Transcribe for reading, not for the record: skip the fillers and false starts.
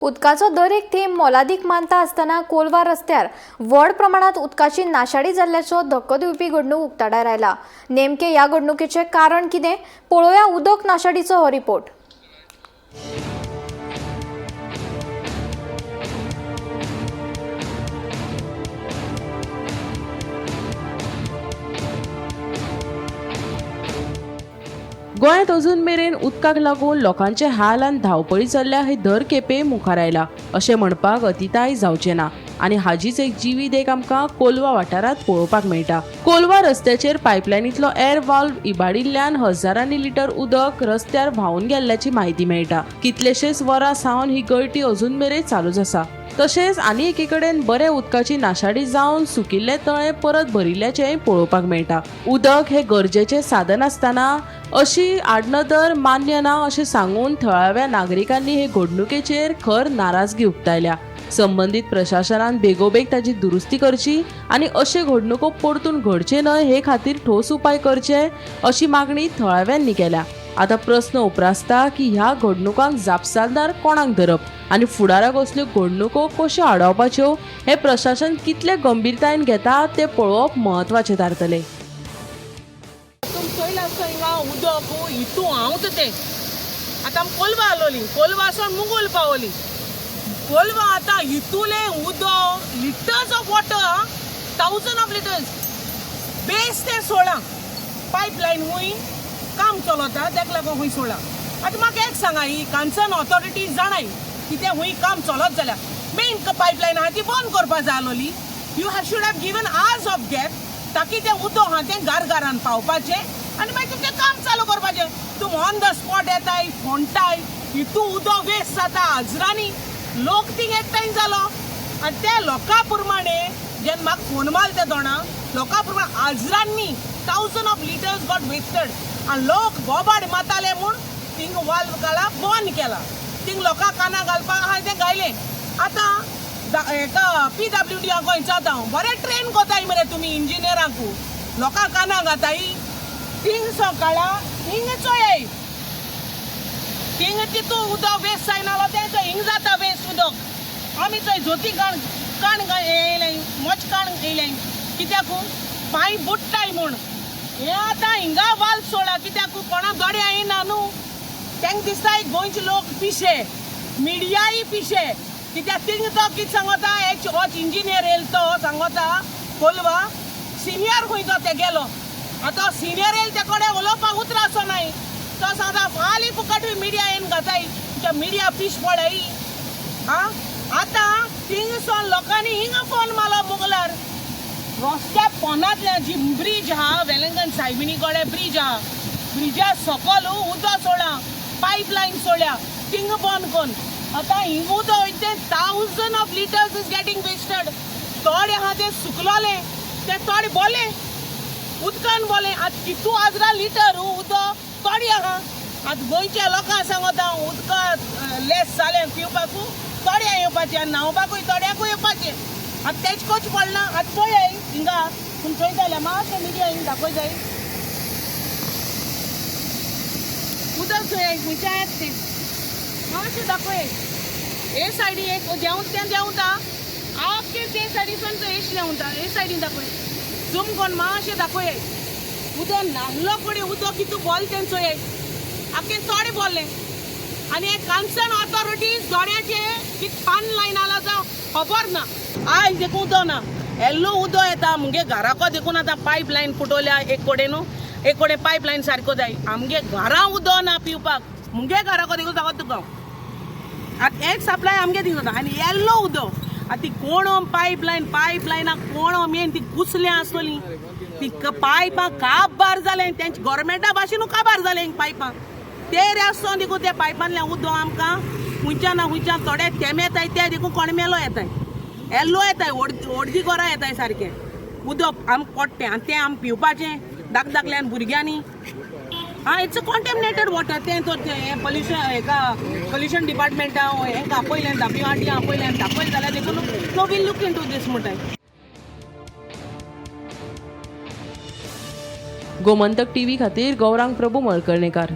उदकाचो दर एक थेंब मोलादीक मानता आसतना कोलवा रस्त्यार व्हड प्रमाणात उदकाची नाशाडी जाल्ल्याचो धक्को दिवपी घडणूक उक्ताडार आयला. नेमके ह्या घडणुकेचें कारण कितें, पळोवया उदक नाशाडीचो हो रिपोर्ट. गोंयांत अजून मेरेन उदकाक लागून लोकांचे हाल आनी धांवपळी चल्ल्या हे दर खेपे मुखार आयला अशें म्हणपाक अतिताय जावचें ना आनी हाजीच एक जिवी देख आमकां कोलवा वाठारांत पळोवपाक मेळटा. कोलवा रस्त्याचेर पायपलायनींतलो एअर वाल्व इबाडिल्ल्यान हजारांनी लिटर उदक रस्त्यार व्हांवून गेल्ल्याची म्हायती मेळटा. कितलेशेच वरां सावन ही गळटी अजून मेरेन चालूच आसा. तशेंच आनी एके कडेन बऱ्या उदकाची नाशाडी जावन सुकिल्ले तळें परत भरिल्ल्याचेंय पळोवपाक मेळटा. उदक हें गरजेचें साधन आसतना अशी आडनदर मान्य ना अशें सांगून थळाव्या नागरिकांनी हे घडणुकेचेर खर नाराजगी उक्तायल्या. संबंदीत प्रशासनान बेगोबेग ताची दुरुस्ती करची आनी अशे घडणुको परतून घडचे न्हय हे खातीर ठोस उपाय करचे अशी मागणी थळाव्यांनी केल्या. आतां प्रस्न उप्रासता की ह्या घडणुकांक जापसालदार कोणाक धरप आनी फुडाराक असल्यो घडणुको कश्यो आडावपाच्यो हें प्रशासन कितले गंभीरतायेन घेता तें पळोवप म्हत्वाचें थारतलें. तुम चोयला आसता हिंगा उदक हितू हांवता तें. आतां आमी कोलवा आलोली, कोलवा सावन मुगोल पावली. कोलवा आतां हितूलें उदक litres of water, thousand of litres बेस तें सोळा पायपलायन हूंय काम चलता तेका लागून हूंय सोळा. आतां म्हाका एक सांगा, ही कन्सर्न ऑथॉरिटी जाणाय कितें हूंय काम चलत जाल्यार मेन पायपलायन आहा ती बंद करपा जाय आलोली. You have should have given hours of gap ताकी तें उदक आहा तें घरान पावपाचें आनी मागीर तुमचें काम चालू करपाचें. तुम ऑन the spot येताय फोंडटाय, हितू उदक वेस्ट जाता हजरांनी लोक थिंग एकठांय जालो आनी त्या लोकां प्रमाणे जेन्ना म्हाका फोन मारले ते दोणा लोकां प्रमाणे हजरांनी thousand of litres got wasted आनी लोक बोबाड मारताले म्हूण थिंग वाल्व काडला बंद केला. थिंग लोकां कानां घालपाक आहा तें घायलें. आतां हेका PWD विचारता हांव, बरें ट्रेन कोताय मरे तुमी इंजिनियरांकू, लोकां कानां घाताय. थिंग सकाळा हिंग चोयाय, थिंग तितू उदक वेस्ट जायना तें चोय, हिंग जाता वेस्ट उदक. आमी चोय जोती काण काण येयलें, मोच काण येयलें कित्याकू पांय बुडटाय म्हूण. हें आतां हिंगा वाल सोडा कित्याकू कोणा दोड्या येयना न्हू. तेंका दिसताय गोंयचे लोक पिशे, मिडियाय पिशे कित्याक थिंग तो कितें सांगता, एच वच इंजिनियर येयलो तो सांगता कोलवा सिनियर खंय तो ते गेलो. आतां सिनियर येयलो ते कडेन उलोवपाक उतरां असो नाय. तो सांगता फाल्यां फुकट मिडिया येवन घाताय, तुमच्या मिडिया पीश पळय. आं आतां थिंगसून लोकांनी हिंगा फोन मारलो मुगलार रस्त्या पोनांतल्यान जी ब्रीज आहा वेलंगन सायबिणी कडेन ब्रीज आहा, ब्रिजा सकयल उदक सोडा पायपलायन सोडल्या थिंग बंद करून. आतां हिंग उदक वयता तें thousand of litres is getting wasted. थोडे आहा तें सुकलोलें तें थोडे बोलें उदकान बोलें. आतां कितू हजरा लिटर उदक थोडे आहा. आतां गोंयच्या लोकांक सांगता हांव, उदक लेस जालें पिवपाकू थोड्या येवपाचें आनी न्हांवपाकूय थोड्याकूय येवपाचें. आतां तेच कोच पडना. आतां पळय हिंगा पूण चोय जाल्यार मातशें मिडिया हिंग दाखय जाय उदक चोय खंयच्या येता तें मातशें दाखय. हे सायडी एक देंवता तें देंवता आख्खें ते सायडीसून एश देंवता. हे सायडीन दाखय झूम कोन्न मातशें दाखय. उदक नाहलो कडेन उदक कितू बोल तें चोय आख्खें चोडे बोल्लें. आनी हे कन्सर्न ऑथॉरिटीज दोड्याचे कित पान लायन आला जावं खबर ना. आयज देखून उदक ना, येल्लो उदक येता मुगे घराको देखून आतां पायप लायन फुटोवल्या एक कडेन न्हू, एक कडेन पायप लायन सारको जाय. आमगे घरां उदक ना पिवपाक, मुगे घराको देखून सांगत तुका हांव. आतां एक सप्लाय आमगे थिंग जाता आनी येल्लो उदक. आतां ती कोण पायप लायन पायप लायनाक कोण मेन ती कुसल्या आसतली ती पायपां काबार जालें तेंचे गोवोरमेंटा भाशेनू काबार जालें पायपां. ते आसतो देखून त्या पायपांतल्यान उदक आमकां खंयच्यान ना खंयच्यान थोडे तेम येताय ते देखून कोणमेलो येताय येल्लो येताय ओडदी गोरां येताय सारकें उदक आमकां पडटें आनी तें आमी पिवपाचें धाकधाकल्यान भुरग्यांनी. आं it's a contaminated water. तें तर हें पोल्युशन हेका पोल्युशन डिपार्टमेंटा हेंका आपयलें WRD आपयलें दाखयलें जाल्यार देखून no we'll look into this म्हणटाय. गोमंतक टीव्ही खातीर गौरांग प्रभू मळकर्णेकार.